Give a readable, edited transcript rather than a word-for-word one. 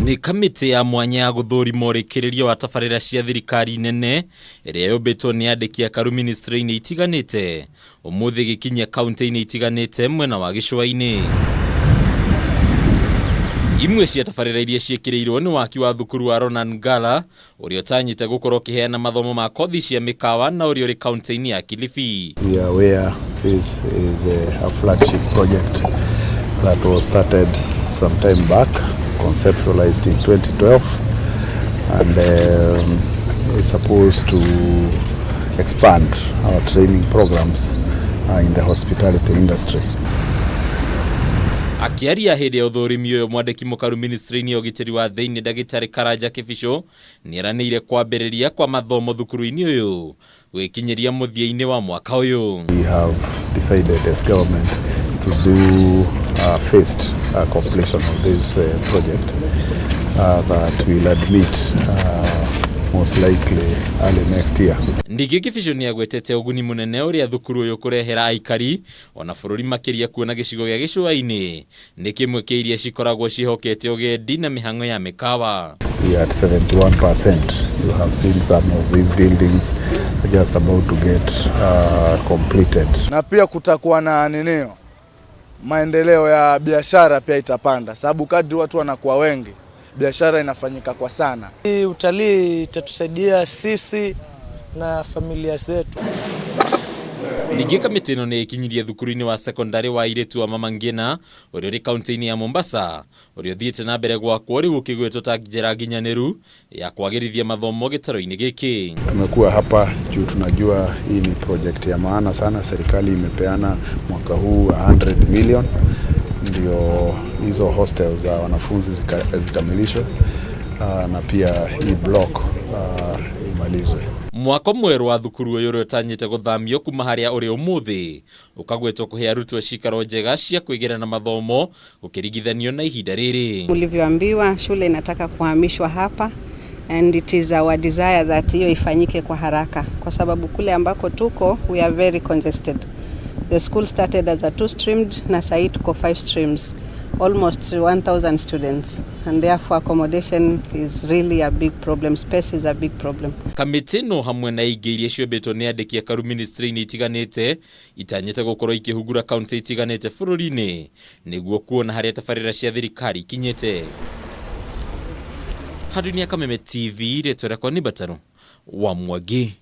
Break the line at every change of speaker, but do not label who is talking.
Nĩ kamĩtĩ ya mwanya ya gũthũrima ũrĩkĩrĩrio wa tabarĩra cia thirikari nene ĩrĩa yũmbĩtwo nĩ andĩki akaru ministry-inĩ itiganĩte ũmũthĩ ĩgĩkinyia kaunti-inĩ itiganĩte mwena wa gĩcũa-inĩ. Imwe cia tabarĩra iria ciĩkĩrĩirwo nĩ waki wa thukuru wa Ronan Ngala ũrĩa ũtanyĩte gũkorwo ũkĩheana mathomo ma kothi cia mĩkawa na ũrĩa ũrĩ kaunti-inĩ ya Kilifi.
We are aware this is a flagship project that was started some time back, conceptualized in 2012, and is supposed to expand our training programs in the hospitality industry.
Akĩaria hĩndĩ ya ũthũrimi ũyũ, mwandĩki mũkaru ministry-inĩ ya ũgitĩri wa thĩinĩ ndagĩtarĩ Karanja Kĩbicũ nĩeranĩire kwambĩrĩria kwa mathomo thukuru-inĩ ũyũ gwĩkinyĩria mũthia-inĩ wa mwaka ũyũ.
We have decided as government to do a phased completion of this project that will admit most likely early next year.
Ningĩ Kĩbicũ nĩagwetete ũguni mũnene ũrĩa thukuru ũyũ kũrehera aikari ona bũrũri makĩria kuona gĩcigo gĩa gĩcũa-inĩ nĩ kĩmwe kĩa iria cikoragwo ciĩhokete ũgendi na mĩhang'o ya mĩkawa.
We are at 71%. You have seen some of these buildings just about to get completed.
Na pia kutakuwa na ninio maendeleo ya biashara pia itapanda, sababu kadri watu wanakuwa wengi biashara inafanyika kwa sana.
Hii utalii itatusaidia sisi na familia zetu.
Ningĩ kamĩtĩ ĩno nĩ ĩkinyirie thukuru-inĩ wa sekondari wa airĩtu wa Mama Ngina ũrĩa ũrĩ kaunti-inĩ ya Mombasa ũrĩa ũthiĩte na mbere gwakwo rĩu ũkĩgwetwo ta njĩra nginyanĩru ya kwagĩrithia mathomo gĩtaro-inĩ gĩkĩ.
Tumekuwa hapa juu tunajua hii ni project ya maana sana. Serikali imepeana mwaka huu 100 million ndio hizo hostels za wanafunzi zikamilishwe na pia hii block imalizwe.
Mwako mwerũ wa thukuru ũyũ ũrĩa ũtanyĩte gũthamio kuma harĩa ũrĩ ũmũthĩ ũkagwetwo kũhe arutwo cikaro njega cia kwĩgĩra na mathomo gũkĩringithanio na ihinda rĩrĩ.
Mlivyoambiwa shule inataka kuhamishwa hapa and it is our desire that hiyo ifanyike kwa haraka kwa sababu kule ambako tuko we are very congested. The school started as a two streamed na sahii tuko five streams, almost 1000 students, and therefore accommodation is really a big problem. Space is a big problem.
Kamĩtĩ ĩno hamwe na ingĩ iria ciũmbĩtwo nĩ andĩki akaru ministry-inĩ itiganĩte itanyĩte gũkorwo ikĩhungura kaunti itiganĩte bũrũri-inĩ nĩguo kuona harĩa tabarĩra cia thirikari ikinyĩte. Handũ-inĩ ya Kameme TV, rĩtwa rĩakwa nĩ Mbataro wa Mwangi.